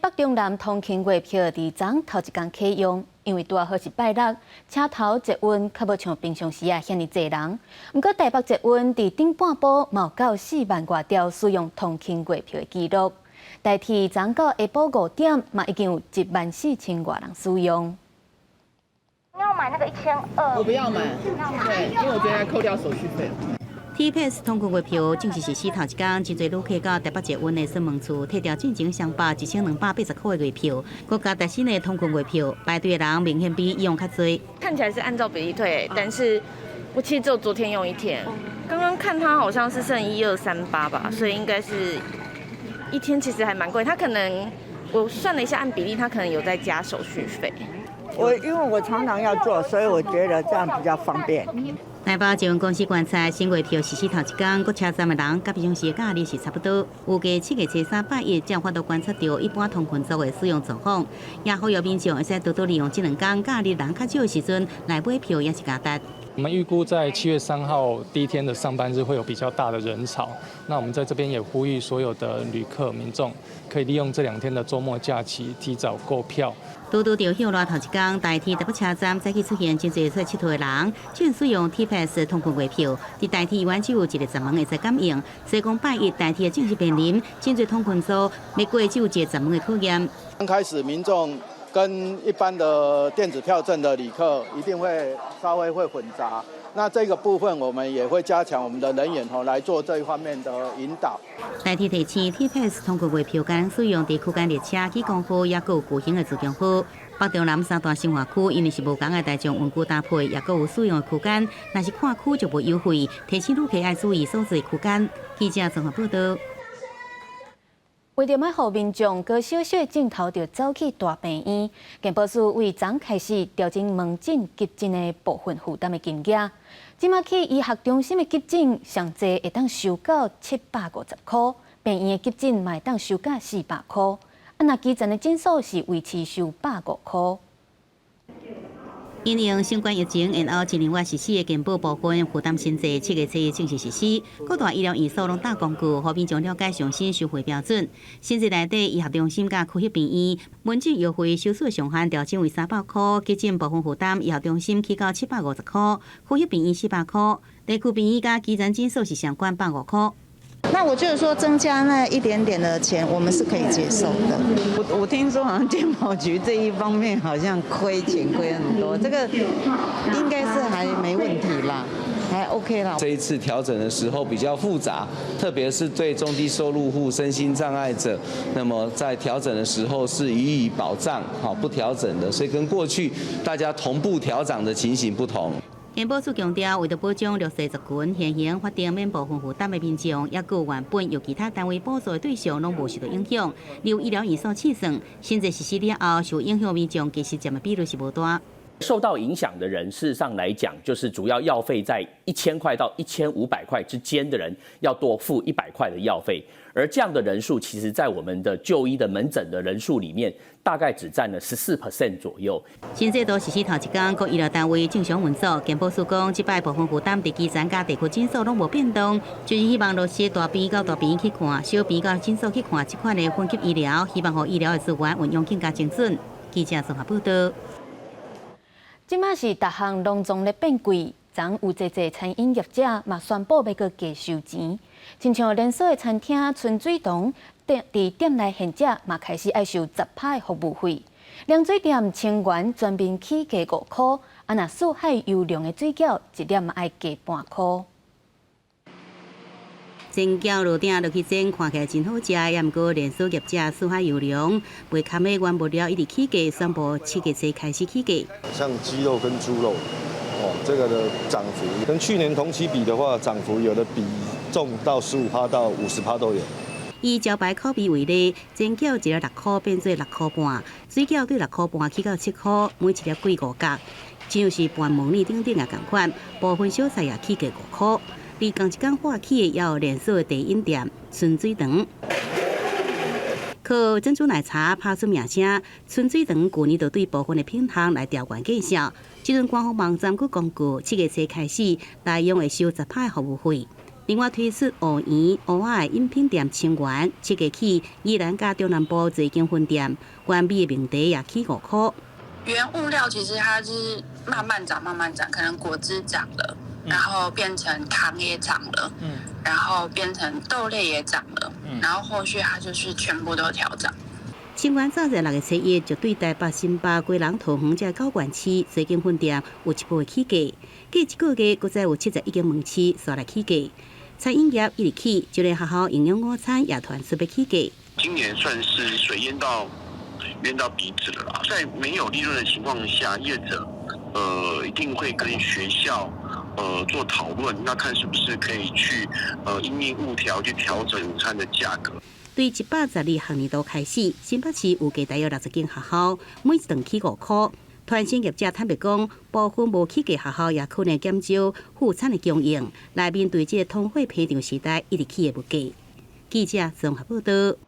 北中南通勤月票佇昨頭一工啟用，因為拄仔好是拜六，車頭捷運較無像平常時仔遐爾濟人。毋過台北捷運佇頂半晡嘛有到4萬外張使用通勤月票的記錄。台鐵昨到下晡5點嘛已經有1萬4千外人使用。你要買那個1200？我不要買，對，因為我覺得扣掉手續費。 T-Pass 通勤月票正式實施頭一工，真濟旅客到台北捷運的選門處，提著進前雙百1280塊的月票，閣加台新的通勤月票，排隊的人明顯比以往較濟。看起來是按照比例退，但是我其實只有昨天用一天，剛剛看它好像是剩1238吧，所以應該是一天其實還蠻貴。它可能我算了一下，按比例，它可能有在加手續費。我因為我常常要坐，所以我覺得這樣比較方便。台北捷運公司觀察新月票實施頭一工，各車站的人佮平常時的假日是差不多。預計7月初三拜一，才有法度觀察著一般通勤族的使用狀況。也呼籲民眾會使多多利用這兩工假日人較少的時陣來買票，抑是加值。我們預估在7月3號第一天的上班日會有比較大的人潮，那我們在這邊也呼籲所有的旅客民眾可以利用這兩天的週末假期提早購票。拄拄著歇熱頭一工，台鐵台北車站早起出現真濟出來𨑨迌的人，正使用 T-Pass 通勤月票。佇台鐵原只有一個閘門會使感應，所以講拜一台鐵正式面臨真濟通勤族欲過只有一個閘門的考驗。剛開始民眾跟一般的電子票證的旅客一定會稍微會混雜，那這個部分我們也會加強我們的人員吼來做這一方面的引導。台鐵提醒 T-Pass 通勤月票敢使用佇區間列車起公號，抑閣有舊型的自強號。北中南三大新化區因為是無仝的大眾運具搭配，抑閣有使用的區間，若是跨區就無優惠，提醒旅客愛注意所在區間。記者綜合報道。為著莫予民眾閣小小症頭就走去大病院，健保署對昨開始調整門診急診的部分負擔的金額。這馬去醫學中心的急診，上濟會當收到750塊，病院的急診嘛會當收到400塊。啊，若基層的診所是維持收150塊。因應新冠疫情，延後一年外實施的健保部分負擔新制，7月初一正式實施。各大醫療院所攏貼公告，予民眾了解上新收費標準。新制內底醫學中心佮區域病院門診藥費收取上限調整為300塊，急診部分負擔醫學中心起到750塊，區域病院400塊，地區病院佮基層診所是上懸150塊。那我就是說，增加那一點點的錢，我們是可以接受的。我聽說好像健保局這一方面好像虧錢虧很多，這個應該是還沒問題啦，還 OK 啦。這一次調整的時候比較複雜，特別是對中低收入戶、身心障礙者，那麼在調整的時候是予以保障，好不調整的，所以跟過去大家同步調漲的情形不同。健保署強調，為著保障弱勢族群，現行法定免部分負擔的民眾，抑閣有原本由其他單位補助的對象，攏無受到影響。由醫療院所試算，新制實施了後，受影響民眾其實佔的比例是無大。受到影響的人，事實上來講，就是主要藥費在1000塊到1500塊之間的人，要多付100塊的藥費。而這樣的人數，其實在我們的就醫的門診的人數裡面，大概只佔了14% 左右。新制度實施頭一工，各醫療單位正常運作。健保署講，這擺部分負擔佇基層佮地區診所攏無變動，就是希望落實大病到大病院去看，小病到診所去看，這款的分級醫療，希望予醫療的資源運用更加精準。記者綜合報道。這馬是逐項攏總咧變貴，昨有濟濟餐飲業者嘛宣布欲閣加收錢，親像連鎖的餐廳春水堂店佇店內現食嘛開始愛收10%的服務費。涼水店清源全面起價5塊，啊若四海優良的水餃一粒嘛愛加半箍。煎餃爐鼎落去煎，看起來真好食。也毋過連鎖業者四海遊龍，袂堪的原物料一直起價，宣布7月初開始起價。像雞肉跟豬肉，哦，這個的漲幅跟去年同期比的話，漲幅有的比重到15%到50%都有。以招牌口味為例，煎餃一粒6塊變做6塊半，水餃對6塊半起到7塊，每一粒貴5角。像是拌糜膩等等也仝款，部分小菜也起價5塊。佇仝一工發起的，也有連鎖的茶飲店春水堂，靠珍珠奶茶拍出名聲。春水堂舊年就對部分的品項來調懸價數。這陣官方網站閣公告，7月初開始，內用會收10%的服務費。另外推出芋圓、芋仔的飲品店千元，7月起宜蘭佮中南部濟間分店，原味的明茶也起5箍。原物料其實它是慢慢漲，慢慢漲，可能果汁漲了，然後變成糖也漲了，然後變成豆類也漲了，然後後續它就是全部都調漲。清源早在6月初一就對台北、新北、基隆、桃園這九縣市濟間分店有一半起價，過一個月閣再有71間門市煞來起價。餐飲業一直起，就連學校營養午餐也傳出欲起價。今年算是水淹到鼻子了啦，在沒有利潤的情況下，業者一定會跟學校做討論，那看是不是可以去因應物調去調整午餐的價格。對112學年度開始，新北市有計大約60間學校，每一頓起5箍。團膳業者坦白講，部分無起價學校也可能減少副餐的供應，來面對這個通貨膨脹時代一直起的物價。記者綜合報道。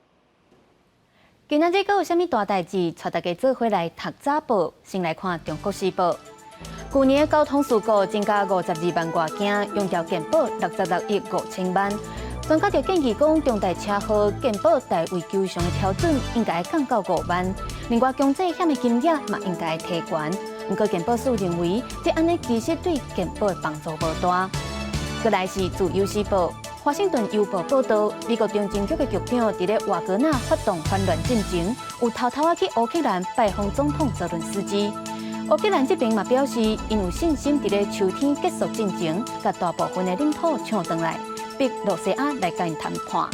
今仔日閣有啥物大代誌？帶大家做伙來讀早報。先來看《中國時報》。舊年的交通事故增加52萬外件，用掉健保66億5千萬。專家就建議講，重大車禍健保代位求償的標準應該降到5萬。另外，強制險的金額嘛應該提懸。毋過健保署認為，這按呢其實對健保的幫助無大。閣來是《自由時報》。華盛頓郵報報導，美國中情局的局長佇咧瓦格納發動反亂進前，有偷偷仔去烏克蘭拜訪總統澤倫斯基。烏克蘭這邊嘛表示，𪜶有信心佇咧秋天結束戰爭，共大部分的領土搶轉來，逼羅西亞來共𪜶談判。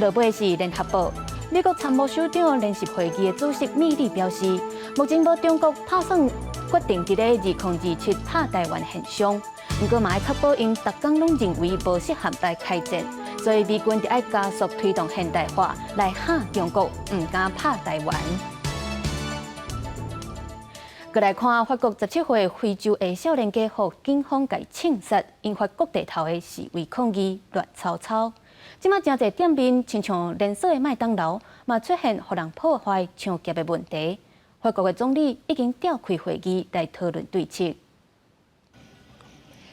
落尾是聯合報，美國參謀首長聯席會議的主席米利表示，目前無中國拍算決定佇咧2027拍台灣現象。毋過嘛愛確保𪜶逐工攏認為無適合來開戰，所以美軍就愛加速推動現代化來嚇中國，毋敢拍台灣。閣來看法國17歲非洲的少年家，予警方共槍殺，引發各地頭的示威抗議，亂糟糟。這馬誠濟店面，親像連鎖的麥當勞，嘛出現予人破壞、搶劫的問題。法國的總理已經召開會議來討論對策。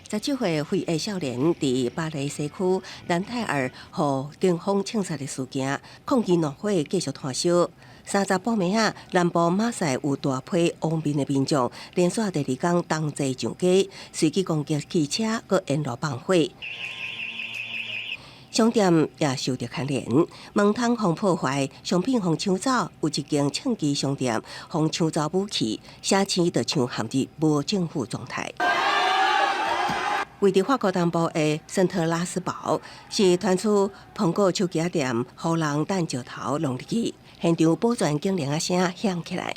17歲非裔少年佇巴黎西區蘭泰爾予警方槍殺的事件，抗議怒火繼續湠燒。30晡暝仔，南部馬賽有大批烏面的民眾，連續第二工同齊上街，隨機攻擊汽車，閣沿路放火。商店也受著牽連，門窗予破壞，商品予搶走，有一間槍支商店予搶走武器，城市就像陷入無政府狀態。位佇法國東部的聖特拉斯堡，是傳出蘋果手機仔店予人擲石頭弄入去，現場保全警鈴仔聲響起來。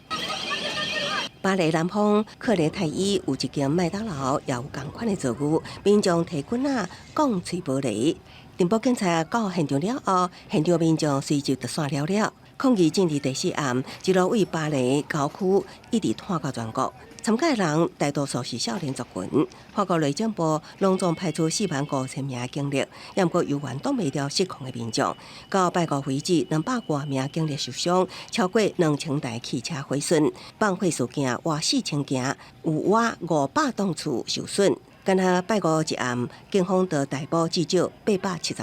巴黎南方克雷泰伊有一間麥當勞，也有仝款的遭遇，民眾提棍仔摃碎玻璃。巡捕警察到現場了後，現場民眾隨即就散了了。抗議進入第四暗，一路為巴黎郊區一直湠到全國。參加的人大多數是少年族群。法國內政部攏總派出4萬5千名警力，毋過猶原擋袂牢失控的民眾。到拜五為止，200外名警力受傷，超過2000台汽車毀損，放火事件倚4000件，有倚500棟厝受損。干焦拜五一暗，警方就逮捕至少875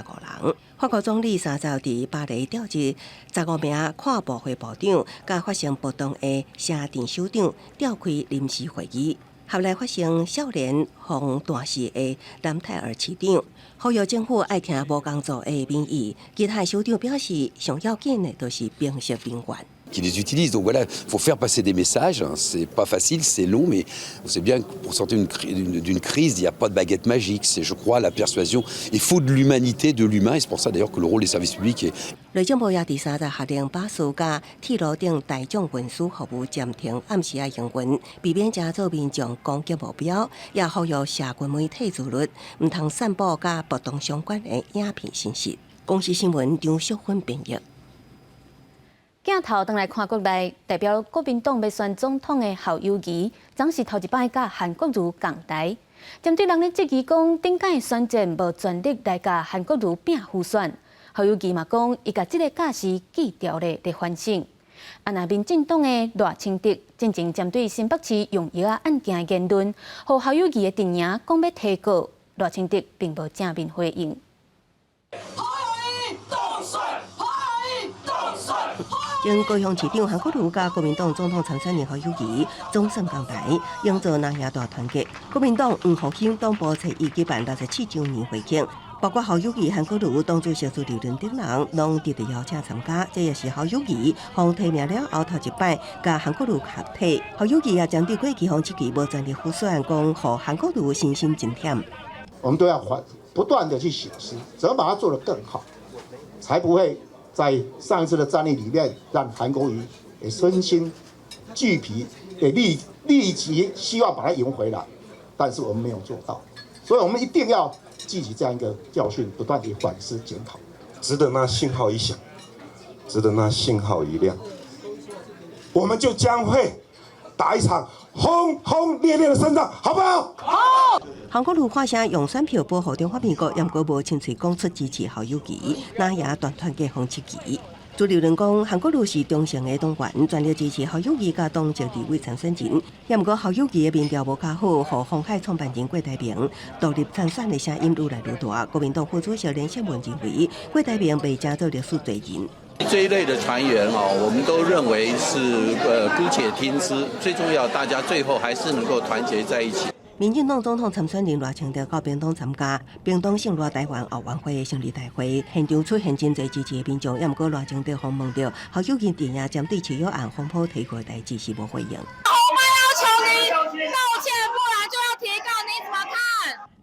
人。法國總理三十佇巴黎調集15名跨部會部長，佮發生暴動的城鎮首長召開臨時會議。合來發生少年予彈死的南泰爾市長，呼籲政府愛聽無工作的民意。其他首長表示，上要緊的就是平息民怨。 Qui les utilisent. Donc voilà, il faut faire passer des messages. C'est pas facile, c'est long, mais on sait bien que pour sortir d'une crise, il n'y a pas de baguette magique. C'est, je crois, la persuasion. Il faut de l'humanité, de l'humain, et c'est pour ça d'ailleurs que le rôle des services publics est 內政部也佇30下令巴士佮鐵路等大眾運輸服務暫停暗時仔營運，避免成做民眾攻擊目標。也呼籲社群媒體自律，毋通散布佮暴動相關的影片信息。公視新聞張淑芬編譯。鏡頭轉來看國內，代表國民黨欲選總統的侯友宜，昨是頭一擺佮韓國瑜仝台。針對人咧質疑講，頂擺選戰無全力來共韓國瑜拚輔選，侯友宜嘛講，伊共這个架勢記牢咧咧反省。啊，若民進黨的賴清德進前針對新北市用藥仔案件言論，予侯友宜的陣營講欲提告，賴清德並無正面回應。當選，當選。前高雄市長韓國瑜佮國民黨總統參選人侯友宜總算仝台，營造南亞大團結。國民黨黃復興黨部初一舉辦64週年會慶，包括侯友宜、韓國瑜、黨主席朱立倫等人，攏得著邀請參加。這也是侯友宜予提名了後頭一擺佮韓國瑜合體。侯友宜也針對過去予質疑無全力輔選，講予韓國瑜身心真忝。我們都要不斷的去省思，怎麼把它做得更好，才不會在上一次的戰役裡面，讓韓國瑜也身心俱疲，也立即希望把它贏回來，但是我們沒有做到，所以我們一定要記起這樣一個教訓，不斷地反思檢討。值得那信號一響，值得那信號一亮，我們就將會打一場轟轟烈烈的勝仗，好不好？好。韓國瑜喊聲用選票保護中華民國，毋過無親喙講出支持侯友宜，那也大團結予質疑。朱立倫講，韓國瑜是忠誠的黨員，全力支持侯友宜佮黨籍立委參選人。毋過侯友宜的民調無較好，予鴻海創辦人郭台銘獨立參選的聲音愈來愈大。國民黨副主席連勝文認為，郭台銘袂成做歷史罪人。這一類的傳言哦，我們都認為是姑且聽之。最重要，大家最後還是能夠團結在一起。民進黨總統參選人賴清德到屏東參加屏東聖樂台灣後援會的成立大會，現場出現真濟支持的民眾，毋過賴清德予問著侯友宜陣營針對誓約案風波提告的代誌是無回應。我們要求你道歉，不然就要提告，你怎麼看？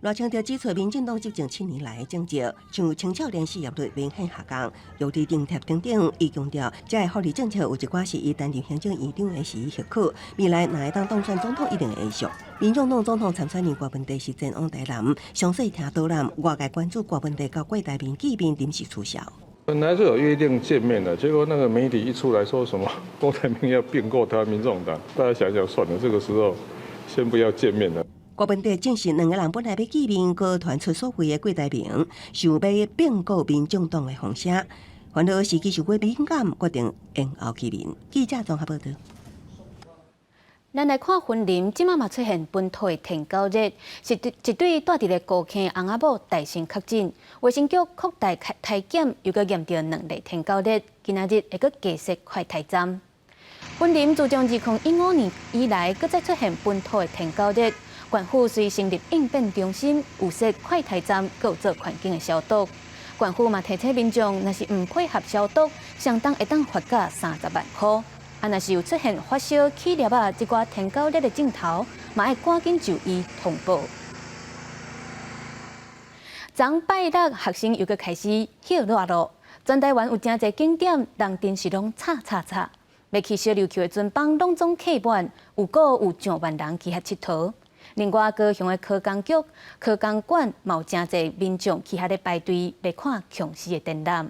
賴清德指出，民進黨執政7年來的政績，像青少年失業率明顯下降、藥費津貼等等，伊強調，這个福利政策有一寡是伊擔任行政院長的時許可，未來若會當當選總統，一定會延續。民眾黨總統參選人郭文帝是前往台南，詳細聽導覽，外界關注郭文帝佮郭台銘見面臨時取消。本來就有約定見面的，結果那個媒體一出來說什麼郭台銘要併購台灣民眾黨，大家想想算了，這個時候先不要見面了。郭文帝證實兩个人本來欲見面，閣傳出所謂的郭台銘想欲併購民眾黨的風聲，煩惱時機傷過敏感，決定延後見面。記者綜合報道。咱來看雲林，這馬嘛出現本土的天狗熱，是一對蹛佇咧高坑翁仔某大聲確診，衛生局擴大篩檢，又閣驗著兩例天狗熱，今仔日會閣加設快篩站。雲林自從2015年以來，閣再出現本土的天狗熱，縣府遂成立應變中心，有設快篩站，閣有做環境的消毒。縣府嘛提醒民眾，若是毋配合消毒，相當會當罰價30萬箍。啊，若是有出現發燒、起粒仔，這寡天狗熱的症頭，嘛愛趕緊就醫通報。昨拜六學生又閣開始歇熱咯，全台灣有誠濟景點，人陣是攏吵吵吵。欲去小琉球的船班攏總客滿，預估有上萬人去遐𨑨迌。另外，高雄的科工局、科工館嘛有誠濟民眾去遐咧排隊，欲看殭屍的展覽。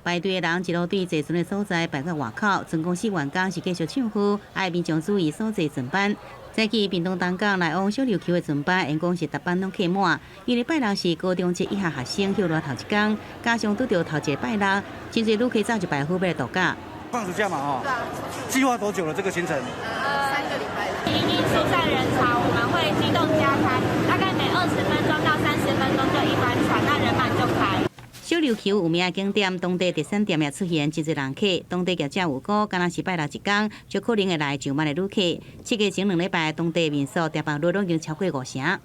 排隊的人一路對坐船的所在排到外口，船公司員工是繼續唱和，愛民眾注意所坐船班。早起屏東東港來往小琉球的船班，因講是逐班攏客滿，因為拜六是高中職以下學生歇熱頭一工，加上拄著頭一个拜六，真濟旅客早就排好欲來度假。放暑假嘛，哦，計劃多久了？這個行程？3個禮拜。因應疏散人潮，我們會機動加開，大概每20分鐘到30分鐘就一班船，那人滿就開。小琉球有名的景點，當地特產店也出現真濟人客。當地業者預估，敢若是拜六一工，就可能會來上萬的旅客。7月前2禮拜，當地民宿訂房率攏已經超過五成。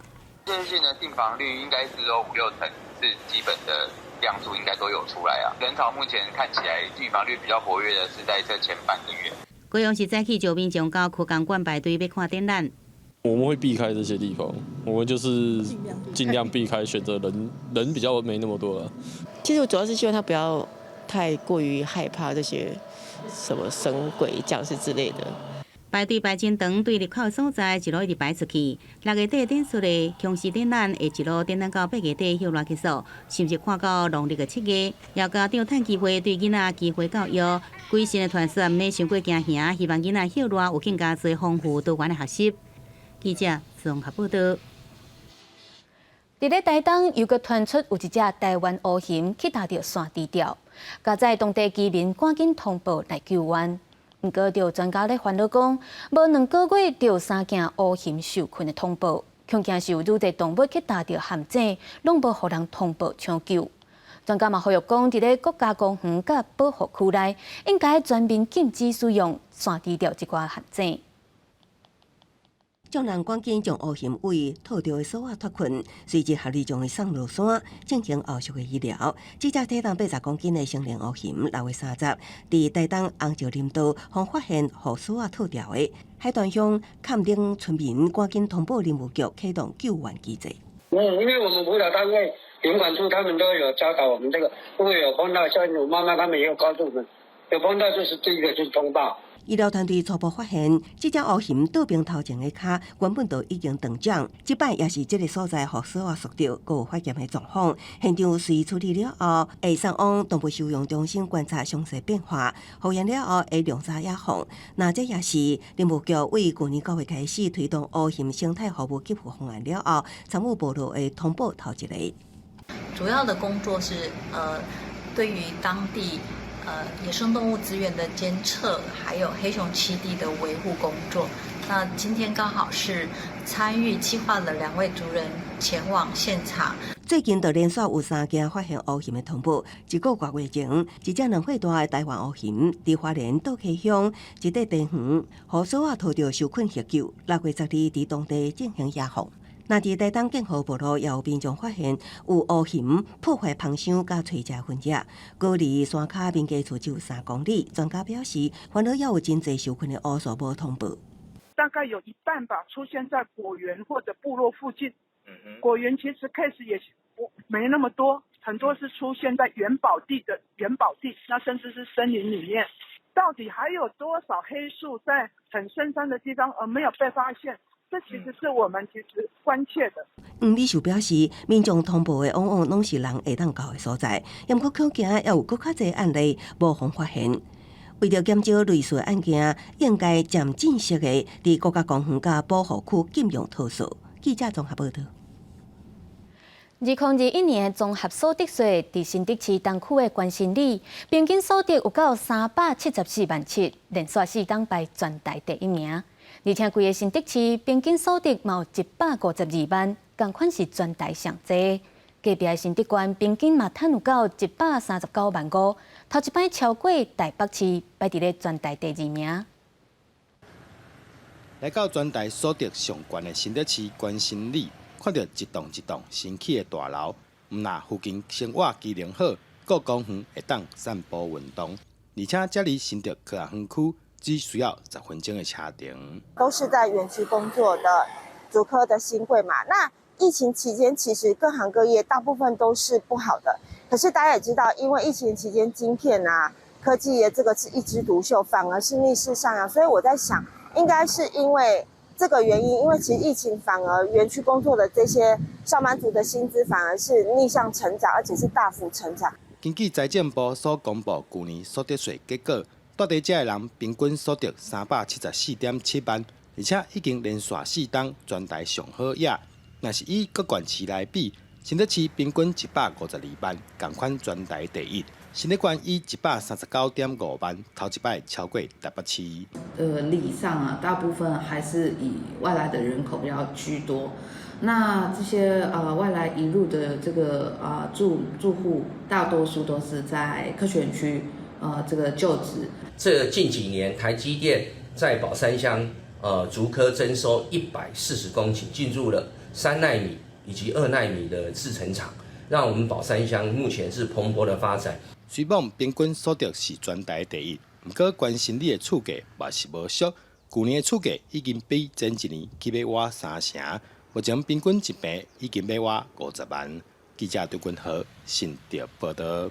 最近的訂房率應該是有五六成，是基本的量數應該都有出來啊。人潮目前看起來訂房率比較活躍的是在這前半個月。高雄市早起就民眾到科工館排隊欲看展覽。我們會避開這些地方，我們就是盡量避開，選擇人人比較沒那麼多了。其實我主要是希望他不要太過於害怕這些什麼神鬼僵屍之類的。排隊排真長，對入口所在一路一直排出去。6月底展出的殭屍展覽會一路展覽到8月底歇熱結束，甚至看到農曆的7月。也家長趁機會對囡仔機會教育，鬼神的傳說毋免傷過驚嚇，希望囡仔歇熱有更加濟豐富多元的學習。記者綜合報道。佇咧台東又閣傳出有一隻台灣烏鴴去踏著山豬吊，佳哉當地居民趕緊通報來救援。毋過，就專家咧煩惱講，無2個月就有三件烏鴴受困的通報，恐驚是有愈濟動物去踏著陷阱，攏無予人通報搶救。專家嘛呼籲講，佇咧國家公園佮保護區內，應該全面禁止使用刪除掉這寡陷阱。眾人趕緊將烏熊為套著的索仔脫困，隨即合力將伊送落山進行後續的醫療。這隻體重80公斤的成年烏熊，6月30，佇台東紅石林道，予發現予索仔套牢的。海端鄉崁頂村民趕緊通報林務局啟動救援機制。嗯，因為我們輔導單位林管處他們都有教導我們這個，如果有碰到，像我媽媽他們也有告訴我們，有碰到就是第一個就是通報。醫療團隊初步發現，這隻烏熊倒爿頭前的跤原本就已經斷掌，這擺也是這个所在予索仔束著，閣有發炎的狀況。現場隨處理了後，會送往動物收容中心觀察傷勢變化，復原了後會量查野放。那這也是林務局為去年9月開始推動烏熊生態服務給付方案了後，參與部落的通報頭一个。主要的工作是，對於當地野生動物資源的監測，還有黑熊棲地的維護工作。那今天剛好是參與計劃的兩位族人前往現場。最近就連續有三件發現烏熊的通報。一個多月前，一隻2歲大的台灣烏熊佇花蓮倒溪鄉一塊地園，予索仔套著受困獲救。6月12佇當地進行野放。若佇台東建和部落，也有民眾發現有烏熊破壞蜂箱佮揣食痕跡，距離山跤民家厝只有3公里。專家表示，環島也有真濟受困的烏鼠無通報。大概有一半吧，出現在果園或者部落附近。果園其實 case 也不沒那麼多，很多是出現在元寶地的元寶地，那甚至是森林裡面。到底還有多少黑數在很深山的地方而沒有被發現？這其實是我們其實關切的。黃美秀表示，民眾通報的往往攏是人會當到的所在，毋過恐驚猶有閣較濟案例無予發現。為著減少類似案件，應該漸進式的佇國家公園佮保護區禁用套索。記者綜合報導。2021年的綜合所得稅，佇新竹市東區的關新里，平均所得有到374萬7，連續4冬排全台第一名。而且規个新竹市平均所得嘛有152萬，仝款是全台上濟。隔壁的新竹縣平均嘛趁有到139萬5，頭一擺超過台北市，排佇咧全台第二名。來到全台所得上懸的新竹市關新里，看著一棟一棟新起的大樓，毋但附近生活機能好，閣公園會當散步運動，而且這離新竹科學園區只需要10分鐘的車程。都是在園區工作的竹科的新貴嘛。那疫情期間，其實各行各業大部分都是不好的。可是大家也知道，因為疫情期間，晶片啊、科技業這個是一枝獨秀，反而是逆勢上揚。所以我在想，應該是因為這個原因，因為其實疫情反而園區工作的這些上班族的薪資反而是逆向成長，而且是大幅成長。根據財政部所公布舊年所得稅結果，蹛佇遮的人平均所得374.7萬，而且已經連續4冬全台上好額。若是以各縣市來比，新竹市平均152萬，仝款全台第一。新竹縣以139.5萬，頭一擺超過台北市。里上啊，大部分還是以外來的人口比較居多。那這些外來移入的這個住戶，大多數都是在科學園區這個就職。這近幾年，台積電在寶山鄉竹科徵收140公頃，進入了3納米以及2納米的製程廠，讓我們寶山鄉目前是蓬勃的發展。雖罔平均所得是全台第一，毋過關新里的厝價嘛是無俗。舊年的厝價已經比前一年起碼倚3成，目前平均一坪已經欲倚50萬。記者張君豪新竹報導。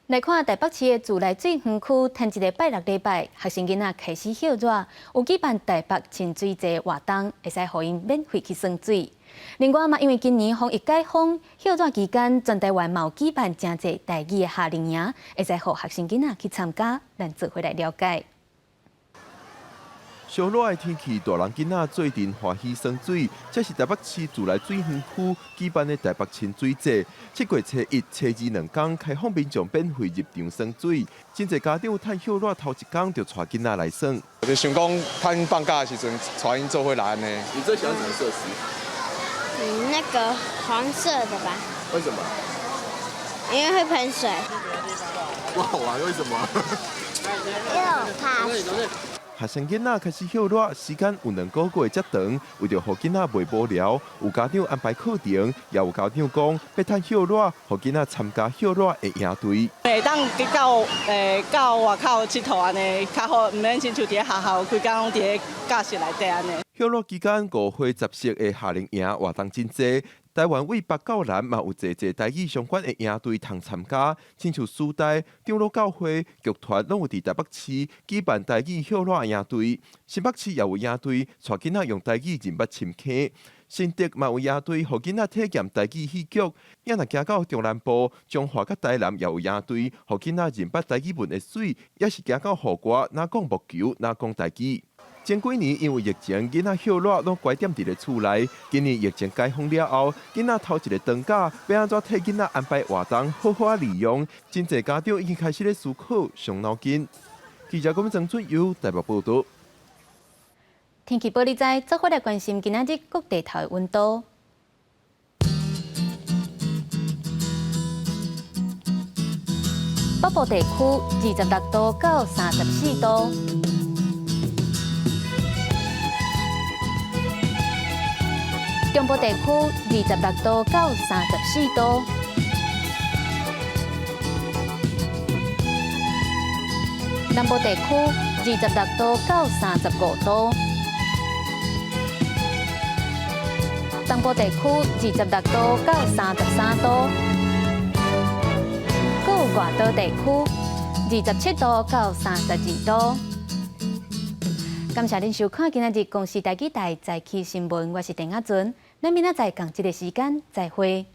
來看台北市的自來水園區，趁這个拜六禮拜，學生囡仔開始歇熱，有舉辦台北親水節活動，會使予𪜶免費去耍水。另外嘛，因為今年防疫解封，歇熱期間，全台灣嘛有舉辦誠濟台語的夏令營，會使予學生囡仔去參加，咱做伙來了解。燒熱的天氣，大人囡仔做陣歡喜耍水。這是台北市自來水園區舉辦的台北親水節。7月初一、初二兩工開放民眾免費入場耍水。真濟家長趁歇熱頭一工就帶囡仔來耍。就想講趁放假的時陣，帶𪜶做伙來按呢。你最喜歡什麼設施？嗯，那個黃色的吧。為什麼？因為會噴水。不好玩，為什麼？因為我怕水。學生囡仔開始歇熱，時間有兩個月遮長，為著予囡仔袂無聊，有家長安排課程，也有家長講欲趁歇熱，予囡仔參加歇熱的營隊。會當到到外口𨑨迌按呢較好，毋免親像佇咧學校規工攏佇咧教室內底按呢。歇熱期間，五花雜色的夏令營活動真濟。台灣對北到南嘛有濟濟台語相關的營隊通參加，親像師大、長老教會、劇團攏有佇台北市舉辦台語歇熱營隊。新北市也有營隊，帶囡仔用台語認捌深坑。新竹嘛有營隊，予囡仔體驗台語戲劇。也若行到中南部，彰化佮台南也有營隊，予囡仔認捌台語文的媠，也是行到戶外，若講木球，若講台語。前幾年因為疫情，囡仔歇熱攏關踮佇咧厝內。今年疫情解封了後，囡仔頭一個長假，欲按怎替囡仔安排活動，好好仔利用。真濟家長已經開始咧思考、傷腦筋。記者郭曾俊佑台北報導。天氣報你知，做伙來關心今仔日各地頭的溫度。北部地區26度到34度。中部地區26度到34度，南部地區26度到35度，東部地區26度到33度，閣有外島地區27度到32度。感謝恁收看今仔日公視台語台早起新聞，我是鄭雅純，咱明仔載仝這个時間再會。